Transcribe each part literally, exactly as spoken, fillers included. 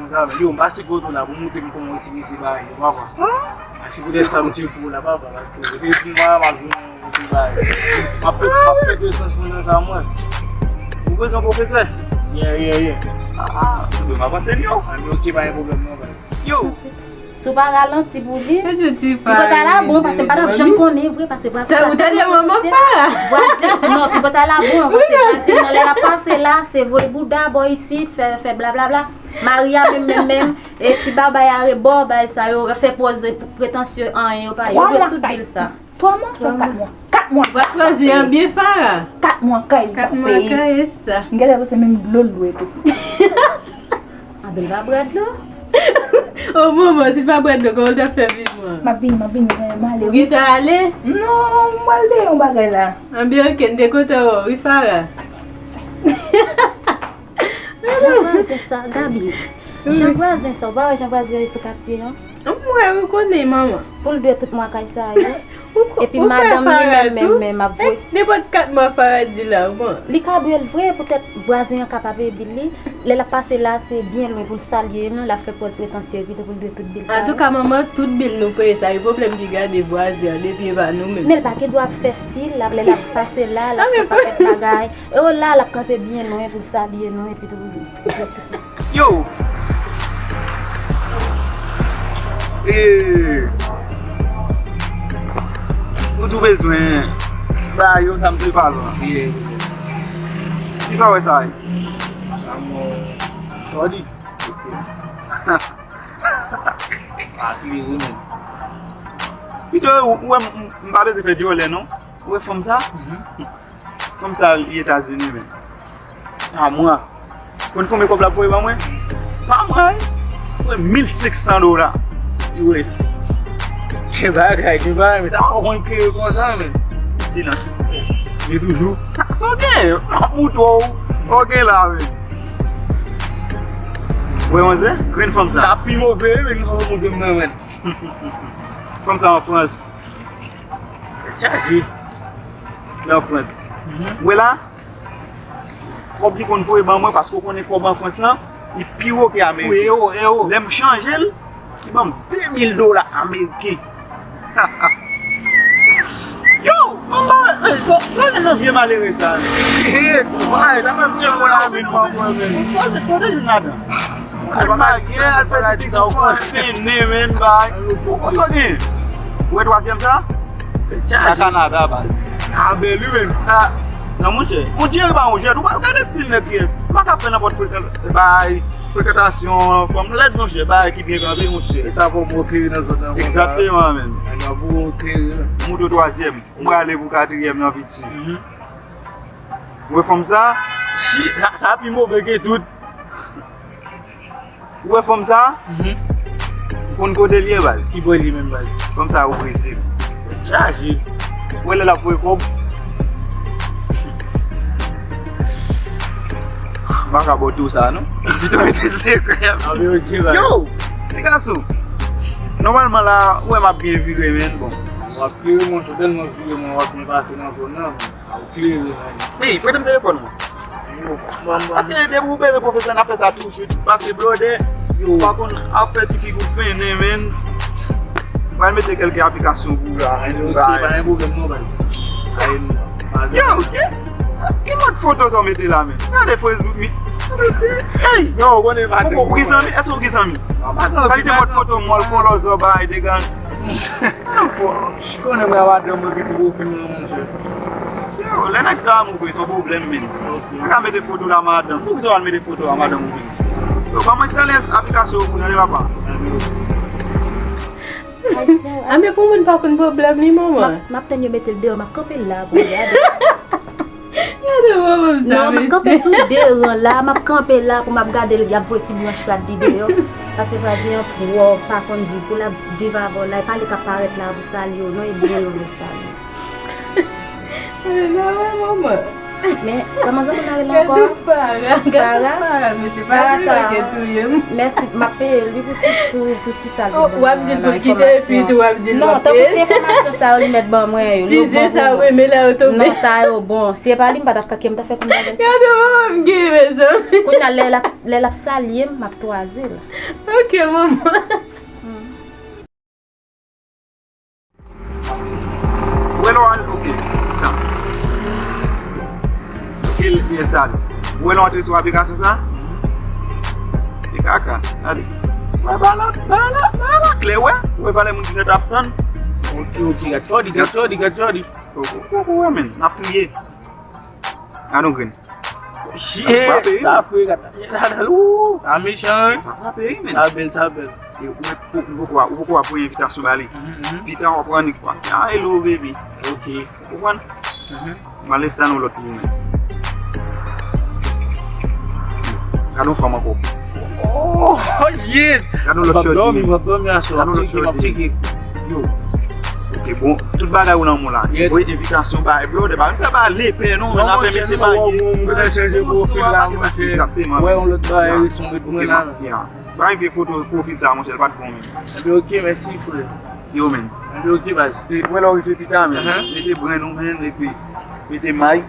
konsa, men yo, m pase kote w la pou montre m kòman w itilize bagay yo, papa. A, se poutèt sa m tire pou w la, papa, paske ou te di m, papa, m ap jwenn yon ti bagay. M ap fè, m ap fè de sans nan sa mwen. Ou prezan, pwofesè? Yeah, yeah, yeah. A, a, m ap pase m yo. A, men oke, pa gen pwoblèm non, guys. Yo! Si w pa ralanti pou li, ti bòt a la bon, paske m pa t ap janm konnen vre, paske Brasil pa tèlman potansye. Vwazen, non, ti bòt a la bon, paske Brasil nan lè l ap pase la, se voye bouda bò isit, fè, fè blablabla. Maria menm, menm, menm, e ti babay arebò, bay sa yo, fè pòz pretansye, anyen yo pa ye, yo dwe tout bil sa. Twa mwa, fè kat mwa. Kat mwa. Ou pa kraze an byen, Fara. Kat mwa kay. Kat mwa kay, e sa. M genlè panse menm dlo l dwe tou. Anben l pa bwè dlo. O, manman, si l pa bwè dlo, kòman l t ap fè viv mwen? M ap vini, m ap vini, m ale. Ou gentan ale? Non, m pral de yon bagay la. Anben, oke, m te kontan wè w, wi, Fara. Jan vwazen sa, Gaby. Jan vwazen sa, ou pa wè jan vwazen yo sou katye an? M wè, ou konnen, manman. Pou l dwe tout mwa kay sa yo. Epi madanm li menm, menm, menm ap voye. Nenpòt kat mwa Farah di la, bon. Li ka dwe l vre, poutèt vwazen an ka pa peye bil li. Lè l ap pase la, se byen lwen pou l salye nou, l ap fè pòz pretansye, epi tou pou l dwe tout bil sa yo. Antouka, manman, tout bil nou peye sa, e pwoblèm ki gade vwazen an, depi e pa nou menm. Men l pa gen dwa ap fè stil, l ap, lè l ap pase la, l ap fè pakèt bagay. E o la, l ap kanpe byen lwen pou l salye nou, epi tou pou l dwe tout bil. Yo! Eee! Ou tou bezwen ba yo sa m te pale w. Yeah. Kisa w wè sa ye? Sa mwen. Shorty. A klere menm. Pito, ou wè m, m pa bezwen fè dyòlè non. Ou wè fanm sa? Fanm sa li Etazini, men. Pa mwa. Konn konbyen kòb l ap voye ban mwen? Pa mwa, wi. Mwen mil senk san dola U S. Gen bagay, gen bagay, men sa pa konn kreye konsa, men. Silans. Gen toujou. Sa w gen? M ap moutre w. Ok la, men. Wè, manzè, grenn fanm sa. Sa pi move, men, nou moutre m nan, men. Fanm sa an Frans. Chaje. Li an Frans. Wè la, kòb li konn voye ban mwen, paske w konnen kòb an Frans lan, li pi wo ke ameriken. Wi, ewo, ewo. Lè m chanje l, li ban m de mil dola ameriken. Yo, manman, sa se nan vye malere sa. Ay, sa menm vye mwen la vin ban mwen menm. Sa se kote vin ladan. Al magye, al fè ti figi w fè fene, men, bay. Ou konnen. Ou wè twazyèm sa? Sa Kanada, baz. Sa bèl, wi, men. Sa, non, monchè. Yon djeri pa yon djeri. Ou pa gade stil nèg li ye. Ou pa ka fè nenpòt frekan-, bay, frekantasyon, fanm lèd, monchè. Bay ki byen kanpe, monchè. E sa fò mwen klere nan zòn nan. Egzakteman, men. Nèg la pou klere. Mouto twazyèm. M prale pou katriyèm nan piti. Ou wè fanm sa? Shit, sa, sa pi move ke tout. Ou wè fanm sa? Ou konn kote l ye, baz? Ki bò li menm, baz? Fanm sa o Brezil. Chaje. Ou wè lè l ap voye kòb? M pa ka ba w tou sa, non. Pito rete sekrè. Yo, ti gason. Nòmalman la, ou wè m ap byen vire, men, bon. W ap vire, monchè, tèlman vire, mwen, w ap vin pase nan zòn nan, men. Klere, men. Ey, prete m telefòn ou. Paske depi ou bezwen pwofesyonèl, n ap fè sa tousuit. Paske blòdè, ou pa konn ap fè ti figi w fennen, men. Pral mete kèlke aplikasyon pou ou la, men. Ok, pa gen pwoblèm non, baz. Yo, ki, ki mòd foto sa w mete la, men? Gade Facebook, mi. Ey! Yo, ou konnen pa. Ou gen zanmi? Èske ou gen zanmi? Kalite mòd foto mòl, kòlòzò, bay, degan. Konnen mwen a madanm mwen ki sou pwofil mwen, monchè. Se yo, lè nèg ta amou vre, se yon pwoblèm, men. Ou ka mete foto la madanm. Poukisa w al mete foto a madanm ou vre? Yo, ban mwen enstale aplikasyon pou tande papa. Anben pou moun pa konn pwoblèm li, manman. M ap, m ap tann yo mete l deyò, m ap kanpe l la pou m gade. Gade manman m sa, mesye. Non, m ap kanpe sou de ran la, m ap kanpe la pou m ap gade l, y ap voye ti branch rad li deyò. Paske vwazen an twò pa konn viv, pou l ap viv avè w la, e pa li k ap parèt la pou salye w, non, e byen lwen l salye. Gade manman. Men, kòman zanmi nan rele ankò? Gade Farah, gade Farah, mesye, pa se sa ke touye m. Mèsi, m ap peye l wi pou ti, pou, pou ti sa l te ban mwen la, enfòmasyon. W ap di l pou l kite, epi tou w ap di l w ap peye l. Non, tankou ti enfòmasyon sa yo li mèt ban mwen yo, yo bon pou mwen. Size sa yo renmen lè yo tonbe. Non, sa yo bon. Si e pa li, m pa t ap ka, m ta fè pou m ta fè sa. Gade manman m gen, mezanmi. Kounye a, lè l ap, lè l ap salye m, m ap twaze l. Ok, manman. Ou wè lè w al, ok, sa. Ok, li enstale. Ou wè lè w antre sou aplikasyon sa? E kaka, gade. Wè, ba la, ba la, ba la klè, wè. Ou wè valè moun ki gentan ap tann. Ok, ok, gad Shorty, gad Shorty, gad Shorty. Ou, ou, ou, ou wè, men, n ap touye. Gade yon grenn. Shit, sa fre, gata. Gade, ooh, sa mechan, wi. Sa frape, wi, men. Sa bèl, sa bèl. E ou mèt, ou, ou poko, ou poko ap voye envitasyon ba li. Pita w ap annik kwa. Ah, hello, baby. Ok. Ou konprann? M ale sa nan lòt moun. Gade yon fanm ankò. Oh, shit. Gade yon lòt Shorty. M ap dòmi, m ap dòmi aswè. Gade yon lòt Shorty. Yo. Ok, bon, tout bagay ou nan men w la. Voye envitasyon bay blòdè, pa vin fè bay lepè non, men afè mesye pa gen. Mwen chanje pwofil la, monchè. Egzakteman. Wè yon lòt bagay, wi, son ret mwen la. Pa envye foto pwofil sa, monchè, l pa t bon menm. Ebyen, ok, mèsi, frè. Yo, men. Ok, baz. Epi wè lè w rive pita, men. Mete brenn ou, men, epi mete may.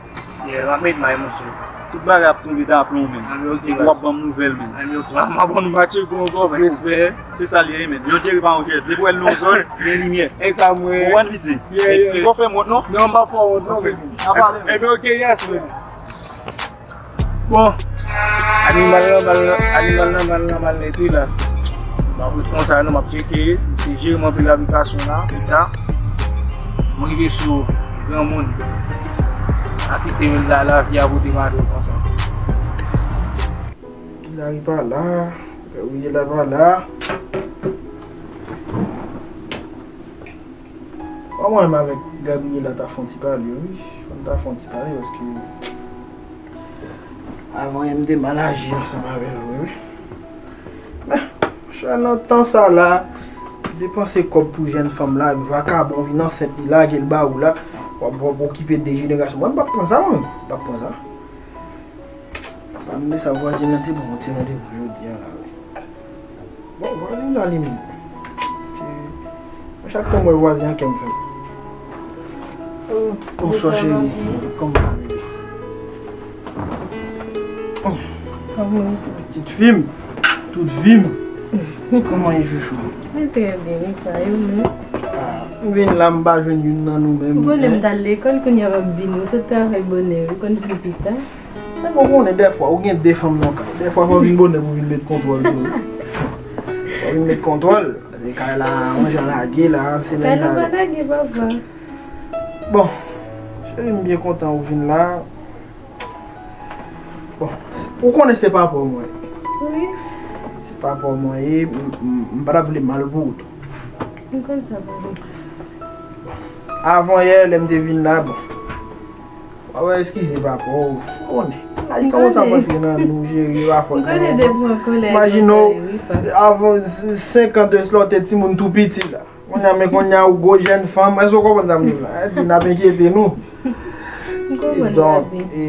Yeah, w ap met may, monchè. Tout bagay ap tonbe daplon, men. Epi w ap ban m nouvèl, men. M ap ban nou match pou ankò, men. Respè. Se sa l ye, men. Yon Jerry pa yon jwèt. Depi w wè l nan yon zòn, gen limyè. E sa mwen. Ou konprann li di? Yeah, yeah. Epi w fè m wont, non? Non, m pa fè w wont, non, men. N a pale, men. Epi ok, yes, men. Bon, animal nan mal, animal nan mal, nan mal nèt wi la. M ap ret konsa non, m ap tcheke. Se jere m anpil aplikasyon la, pita. Mwen rive sou granmoun. A kite m la, lavi a pote m atò konsa. Lari pa la, Gabriela pa la. Mwen menm avèk Gabriela ta fè yon ti pale, wi. Fò n ta fè yon ti pale, paske avan yè m te mal aji ansanm avè l vre, wi. Men, monchè, nan tan sa la, depanse kòb pou jèn fanm la, epi vakabon vin ansent, li lage l ba ou la, w ap, w ap okipe de jenerasyon. Mwen, m p ap pran sa, mwen menm. M p ap pran sa. Pa bliye sa, vwazin nan te ban mwen ti randevou jodi a la, wi. Bon, vwazin sa li menm. Se, mwen chak tan mwen vwazin an, kè m fè. Oh, bonswa, cheri. Kòman w ye? Oh. Kòman w ye? Pitit fi m, tout vi m. Kòman w ye, chouchou? Mwen trè byen, e pa ou menm? Ah, m vin la, m pa jwenn youn nan nou menm. Ou konnen m t al lekòl, kounye a m ap vini. Ou sot travay bònè, ou konn vin pita. Men bon, ou konnen dèfwa, ou gen de fanm nan kay. Dèfwa, fò w vin bonè pou w vin met kontwòl tou. Fò w vin met kontwòl. Paske kay la, yon jan lage la, semèn sa. Kay la pa lage, papa. Bon, cheri, m byen kontan ou vin la. Bon, ou konnen se pa pa w mwen ye. Wi. Se pa pa w mwen ye, m, m, m pa t ap vle mal pou ou tou. M konn sa, papa. Avan yè, lè m te vin la, bon. Papa, eskize papa, w konnen. Ay, kòman sa ap antre nan nou, cheri, pa fòt mwen. M konnen depi w an kòlè konsa, wi, papa. Imajine w, avan senk an de sila, w te timoun tou piti la. Kounye a, men kounye a, ou gwo jèn fanm. Èske w konprann sa m di w la? Sa di n ap enkyete nou. M konprann, papi. Donk, e,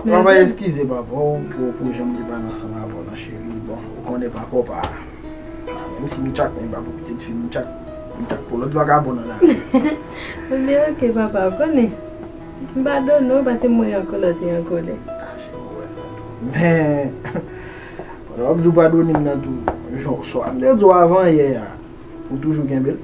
papa, eskize papa, w pou, pou jan m te pale ansanm avè w la, cheri. Bon, ou konnen papa w pa, menm si m tchak, men pa pou pitit fi m, m tchak, m tchak pou lòt vakabon nan lari. Men ok, papa, w konnen. M padone w, paske m wè ankò lè w te an kòlè. Ah, cheri, ou wè sa tou. Men, pandan w ap di w padone m nan tou, jan w swa, m te di w avan yè a, ou toujou kenbe l?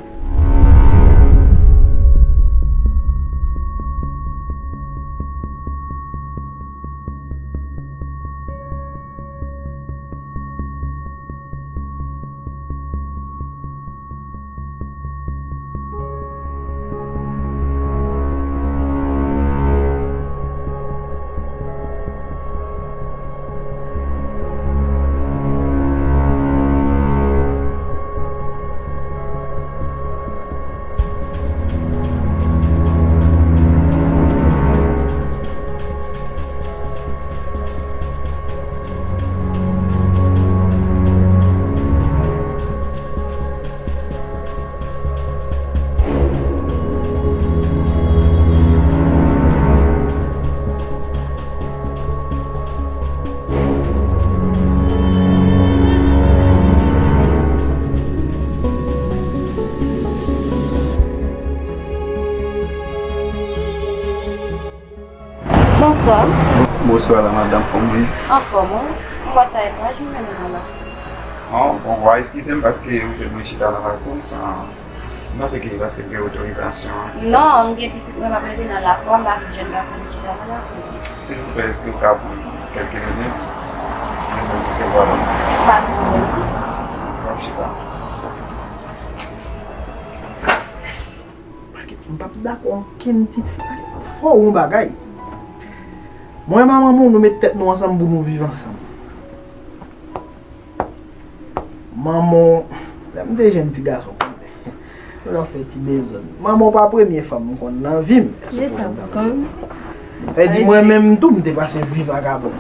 Bonswa. Bonswa la madanm, kòman w ye? Anfòm, wi. M wè sa etranj, ou menm nan la. An, bon, w a eskize m paske ou jwenn mwen chita nan lakous, an, m panse ke paske m gen otorizasyon. Non, m gen pitit mwen m ap mete nan lakò, m pa vle jèn gason vin chita nan lakò. Silvouplè, èske w ka pran kèlke minit? M bezwen di w kèk pawòl. Pa gen pwoblèm. W ap chita. Paske m p ap dakò okenn ti, paske fò w yon bagay. Mwen e manman w, nou met tèt nou ansanm pou nou viv ansanm. Manman w, lè m te jèn ti gason, konnen, nou t ap fè ti dezòd. Manman w pa premye fanm m konn nan vi m. Èske w konprann sa m ap di w? Sa di mwen menm tou, m te pase vi vakabon.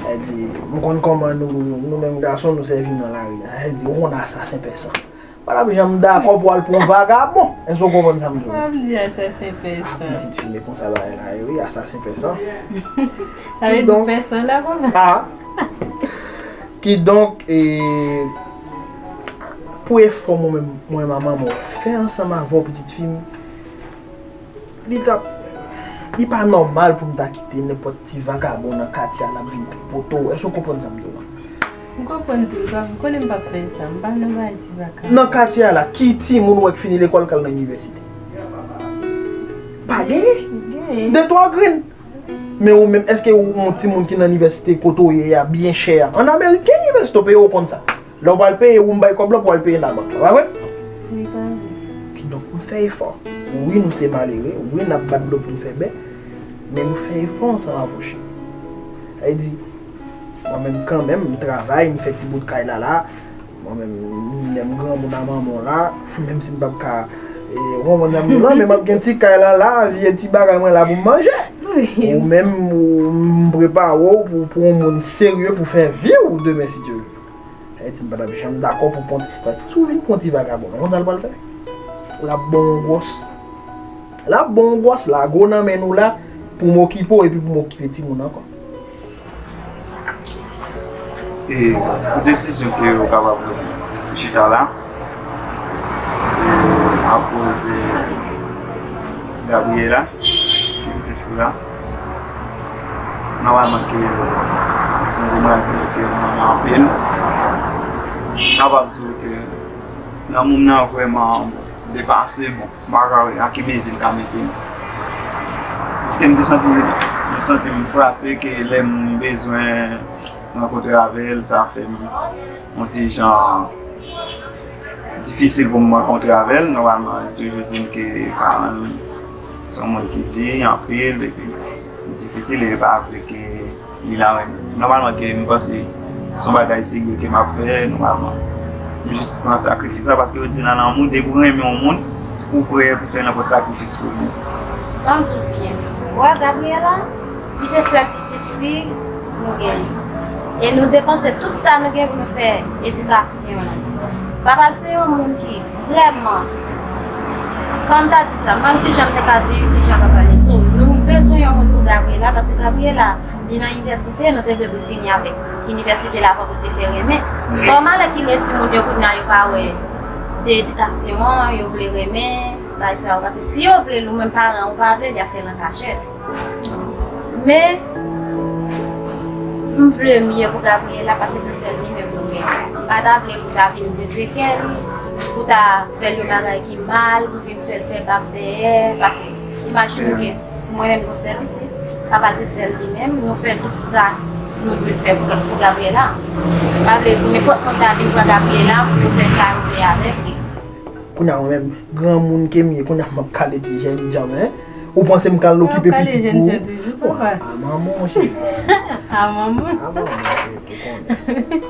Sa di, m konn kòman nou, nou menm gason, nou sèvi nan lari a. Sa di, ou konn asasen pèsan. Pa t ap janm dakò pou al pran yon vagabon. Èske w konprann sa m di w? Sa m di a, sa se pèsan. Ah, pitit fi, men konsa bagay la ye, wi, a sa se pèsan. Sa vle di pèsan la, papa? Ah. Kidonk, e, Pou efò mwen menm, mwen manman mwen fè ansanm avè w, pitit fi m, li t ap, li pa nòmal pou m ta kite nenpòt ti vagabon nan katye a l ap vin tripote w. Èske w konprann sa m di w la? M konprann tou, m konnen m p ap fè sa, m pa nan bagay ti vagabon. Nan katye a la, ki timoun w wè k fini lekòl k al nan inivèsite? Pa genyen. De twa grenn. Men ou menm, èske ou yon timoun ki nan inivèsite kote w ye a byen chè a? An Amerik, gen inivèsite w peye, ou konn sa. Lè w pral peye, ou m bay kòb la pou w al peye nan bank la, pa vre? Wi, pa vre. Kidonk, nou fè efò. Wi, nou se malere, wi, n ap bat dlo pou n fè bè, men nou fè efò ansanm avè w, cheri. Sa vle di, mwen menm kanmenm, m travay, m fè ti bout kay la la, mwen menm, lè m granmoun a manman w la, menm si m p ap ka, e, ou konprann sa m di w la, men m ap gen ti kay la la, vye ti bagay mwen la pou m manje. Ou menm, ou, m prepare w pou, pou yon moun serye pou fè vi w demen si Dye vle. Sa vle di m pa t ap janm dakò pou pran ti vagabon. Si w vin pran ti vagabon, ou konn sa l pral fè? L ap ba w yon gwòs. L ap ba w yon gwòs, lage w nan men nou la pou m okipe w epi pou m okipe timoun ankò. E pou desizyon ke ou kapab chita la, se akoz Gabriela, ki pitit fi la. Nòmalman ke se yon demwazèl ke m renmen anpil. M kapab di w ke lanmou m nan vrèman depase bon. M pa ka wè a ki mezi l ka mete m. Paske m te santi, m santi m frastre ke lè m bezwen rankontre avè l, sa fè m yon ti jan difisil pou m rankontre avè l. Nòmalman, yo toujou di m ke paran l se yon moun ki di anpil, epi li difisil, e pa vre ke li la renmen m. Nòmalman, ke m panse se yon bagay serye ke m ap fè, nòmalman. M jis pran sakrifis la, paske yo di nan lanmou, depi w renmen yon moun, ou prè pou fè nenpòt sakrifis pou li. Ban m di w byen. Ou wè Gabriela, li se sèl pitit fi nou genyen. E nou depanse tout sa nou gen pou nou fè edikasyon l. Papa l se yon moun ki vrèman, kòm m ta di sa, m pa konn kijan m te ka di kijan papa l ye. So, nou bezwen yon moun pou Gabriela, paske Gabriela, li nan inivèsite, nou te vle pou l fini avèk inivèsite l avan pou l te fè renmen. Kòm alèkile timoun yo kounye a yo pa wè de edikasyon an, yo vle renmen, bagay sa yo. Paske si yo vle l, ou menm paran ou pa vle l, y ap fè l an kachèt. Men, m vle mye pou Gabriela paske se sèl li menm nou gen. M pa ta vle pou ta vin brize kè li, pou ta fè l yon bagay ki mal, pou vin fè l fè bak dèyè. Paske, imajine ke mwen menm gon sèl pitit, papa l te sèl li menm, nou fè tout sa nou dwe fè pou, pou Gabriela. M pa vle pou nenpòt moun ta vin pran Gabriela pou yo fè sa yo vle avèk li. Kounye a mwen menm, granmoun ke m ye, kounye a m ap kale ti jènjan, men. Ou panse m ka al okipe pitit pou ou? A manman w, cheri. A manman w. A manman w, cheri, ou konnen.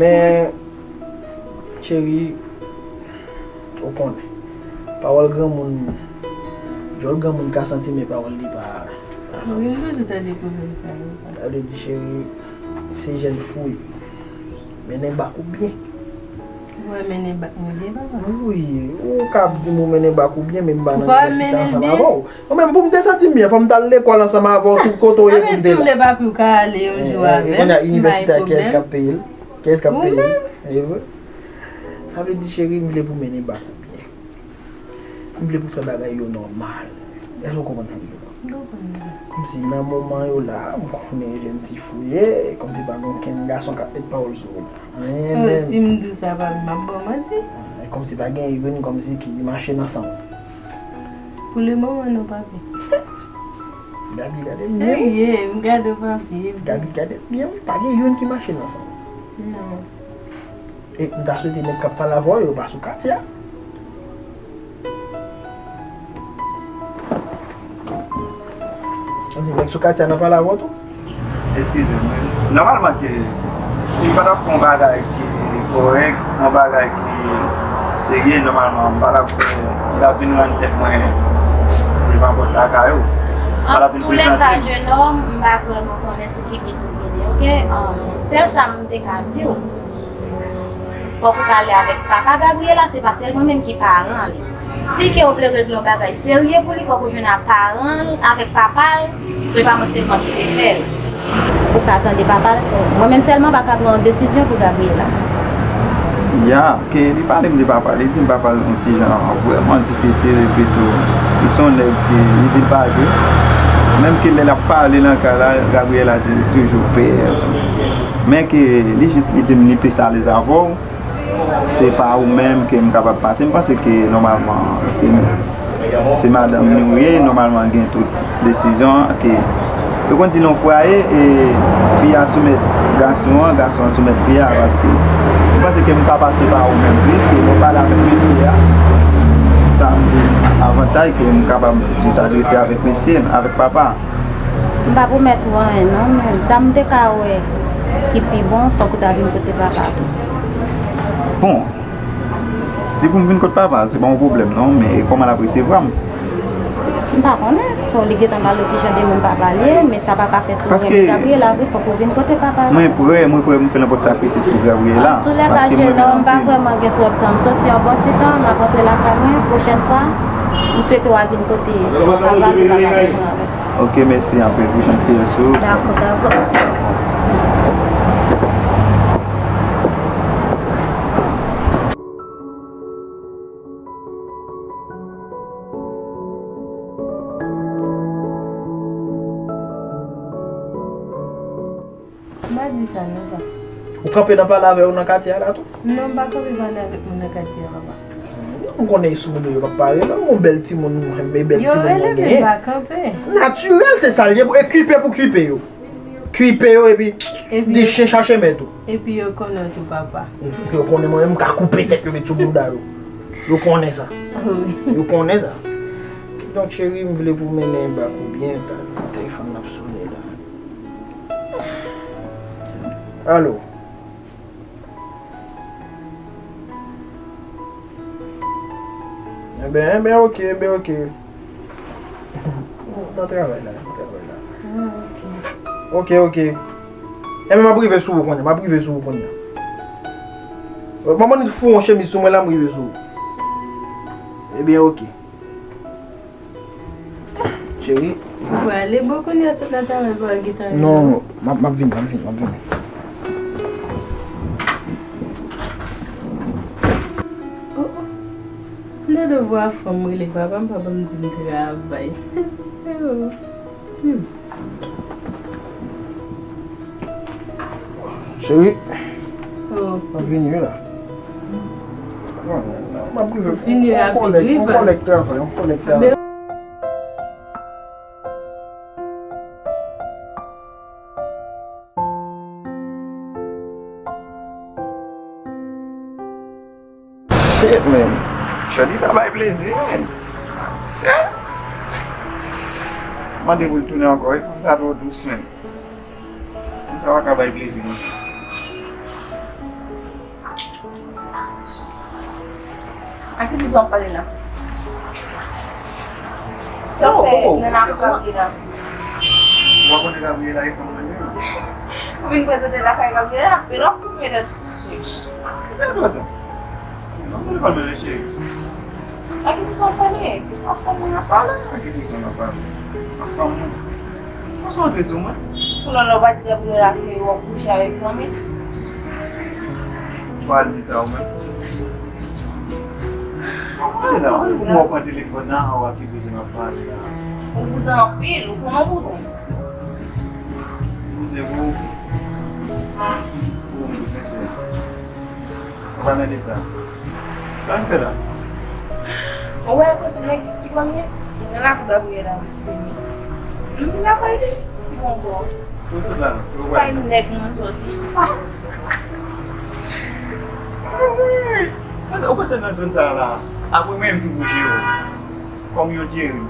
Men, cheri, ou konnen. Pawòl granmoun, djòl granmoun ka santi, men pawòl li pa ka santi. Wi, m toujou tande pwoblèm sa yo. Sa vle di, cheri, se jèn fou w ye. Mennen bak ou byen. Ou wè mennen bak mwen byen, papa? Wi, ou ka ap di m ou mennen bak ou byen, men m pa nan inivèsite ansanm avè w. Ou menm pou m te santi m byen, fò m t al lekòl ansanm avè w, tout kote w ye pou m te la. A, men si w vle, papi, w ka ale yon jou avè m, m pa gen pwoblèm. Kiyès k ap peye l? Kiyès k ap peye l? Ou menm. E vre. Sa vle di, cheri, m vle pou w mennen bak ou byen. M vle pou fè bagay yo nòmal. Èske w konprann sa m di w la? M konprann. Kòmsi nan moman yo la, m konnen jèn ti fou w ye, kòmsi pa gen okenn gason k ap met pawòl sou ou. Anyen menm. Si m di w sa, papi, m ap ba w manti. Kòmsi pa gen youn kòmsi ki mache nan san w. Pou le moman non, papi. Gaby, gade m byen wi. Serye, m gade w, papi. Gaby, gade m byen wi. Pa gen youn ki mache nan san w. Non. E m ta swete nèg k ap pale avè w yo pa sou katye a. Ou di nèg sou katye a nan pale avè w tou? Eskize m, wi. Nòmalman ke si m pa t ap fè yon bagay ki kòrèk, yon bagay ki serye, nòmalman m pa t ap fè, m t ap vin rann tèt mwen devan pòt lakay ou. M pa t ap vin prezante m. An tou lè ka, jennonm, m pa vrèman konnen sou ki pye tou vini, oke? Sèl sa m te ka di w, fòk ou pale avèk papa Gabriela, se pa sèlman menm ki paran li. Si ke ou vle regle yon bagay serye pou li, fòk ou jwenn ak paran l, avèk papa l, se pa mwen sèlman ki te fè l. Ou ka tande papa l, se mwen menm sèlman pa ka pran yon desizyon pou Gabriela. Ya, ke li pale m de papa, li di m papa l yon ti jan vrèman difisil, epi tou, li se yon nèg ke li di l pa jwe. Menm ke lè l ap pale nan kay la, Gabriela di l toujou pè. Men ke li jis li di m li plis alèz avè w, se pa ou menm ke m kapab pase. M panse ke nòmalman se Se madanm nou ye, nòmalman gen tout desizyon ke yo konn di nan fwaye, e fi a soumèt gason an, gason an soumèt fi a, paske m panse ke m ka pase pa ou menm plis, ke mwen pale avèk mesye a, sa m plis avantaj ke m kapab jis adrese avèk mesye, avèk papa. M pa pwomèt ou anyen non, men sa m te ka wè ki pi bon, fòk ou ta vin kote papa tou. Bon, si pou m vin kot papa, se pa yon pwoblèm non, men kòman l ap resevwa m? M pa konnen. Bon, li gentan pale w kijan de moun papa l ye, men sa pa ka fè sou vrè Gabriela vre, fòk ou vin kote papa. Mwen prè, mwen prè pou m fè nenpòt sakrifis pou Gabriela. Antoulèka, Jenòm, m pa vrèman gen twòp tan. M soti yon bon ti tan, m ap rantre lakay mwen. Pwochèn fwa, m swete w al vin kote papa l pou w ka pale ansanm avè l. Ok, mèsi anpil pou jantiyès ou. Dakò, dakò. M pa di sa non, pa. Ou kanpe nan pale avè yo nan katye a la tou? Non, m pa kanpe pale avèk moun nan katye a, papa. M konnen sou moun yo p ap pale non, yon bèl timoun, e bèl timoun mwen genyen. Yo rele men m pa kanpe. Natirèl, se sa l ye, e kipe pou kipe yo. Kipe yo epi di chen chache mèt ou. Epi yo konnen w tou, papa. Yo konnen mwen menm, m ka koupe tèt yo met sou bouda yo. Yo konnen sa. Wi. Yo konnen sa. Kidonk, cheri, m vle pou w mennen bak ou byen, ta telefòn nan ap sone la. Alo. Enben, enben, ok, enben, ok. Nan travay la, nan travay la. Ah, ok. Ok, ok. Enben, m ap rive sou ou kounye a, m ap rive sou ou kounye a. Manman li foure yon chemiz sou mwen la, m rive sou ou. Ebyen, ok. Cheri. Ou prale bò kounye a sot nan travay pa gen tan. Non, non, m ap, m ap vini, m ap vini, m ap vini. Oh, oh. M tande vwa fanm rele papa m, papa m di m travay. Mesye o. Hmm. Cheri, oh, m ap vini wi la. M ap rive. Ou vini rapid wi, pa. Yon kòlèg travay, yon kòlèg travay. Shit, man. Shorty sa bay plezi, man. Shit. Mande pou l tounen ankò, wi. Fanm sa twò dous, man. Fanm sa pa ka bay plezi konsa. A ki moun w ap pale la? Sa w fè nan lakou Gabriela? Ou pa konnen Gabriela e fanm mwen menm? Ou vin prezante lakay Gabriela, men w ap koupe nan. Gade sa. Non, telefòn mwen, cheri. A ki moun w ap pale? A fanm mwen ap pale. A ki moun w ap pale? A fanm mwen. Konsa w antre sou mwen? Pou lòlò pa di Gabriela ke w ap kouche avèk zanmi l. Ou pa al di sa ou menm. Antre la, antre pou mwen pran telefòn nan, ou a ki bouzen m ap pale la. Ou bouzen anpil, ou konnen w bouzen. Bouzen pou ou. Pou ou m bouzen, cheri. Ou pa nan de sa. Sa n fè la? Ou wè kote nèg ki pran m ye? Nan lakou Gabriela m vini. M vin lakay li. Ki bon bò. Ou sot la, non? Ou wè? Kay nèg mwen soti. Ou panse nan zòn sa la? Apre mwen menm ki pou jere w. Kòm yon jere.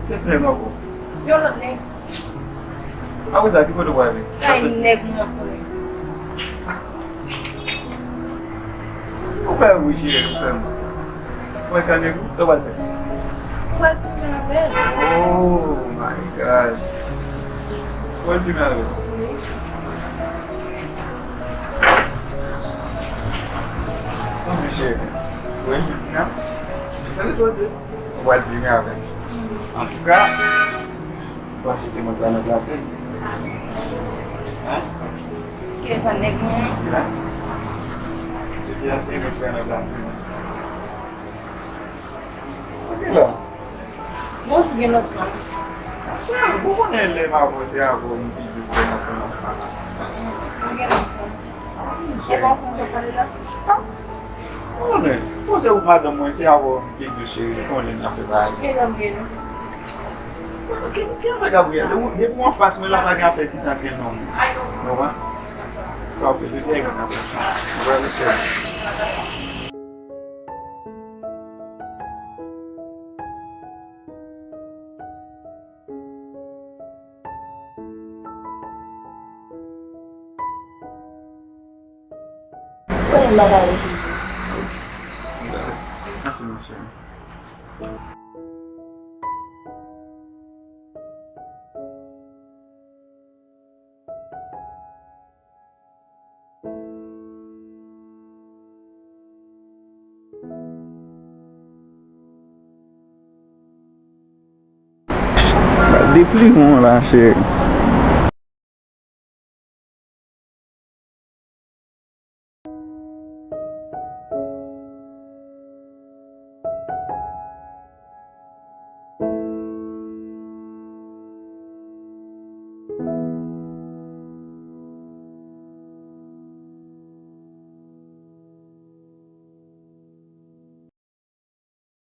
Kiyès nèg ankò? Yon lòt nèg. Apre sa, ki kote w prale? Kay nèg mwen konnen. Ou fè wi, cheri, ou fè m. Mwen ka nèg ou, sa w pral fè? Ou pral tounen avè l. Oh my God. Ou pral tounen avè l? Wi. Anfen, cheri. Ou wè, Tina? Sa vle di w di? Ou pral tounen avè l. Antouka, m panse se mwen k pral ranplase l. Hein? Ki lè sa nèg mwen an? Ki la? Yas e mwen frè nan glase mwen. Ok la. Bon, gen lòt fanm. Cheri, ou konnen lè m avè w se avè w m pi dous lè m ap pran ansanm. Ou gen lòt fanm. E pa w fanm k ap pale la? Ou konnen, bon, se ou madanm mwen, se avè w m pi dous, cheri, ou konnen n ap fè bagay. Ki lè m gen nou? Ki, ki afè Gabriel? Depi, depi w anfas mwen la, pa gen afè si t ap gen non. Ou konprann? Sa w ap fè jodi a, e mwen k ap fè sa. Ou wè, mesye? Konnen m pa ka refize. Mèsi, mon cheri. Sa depli mwen la, cheri.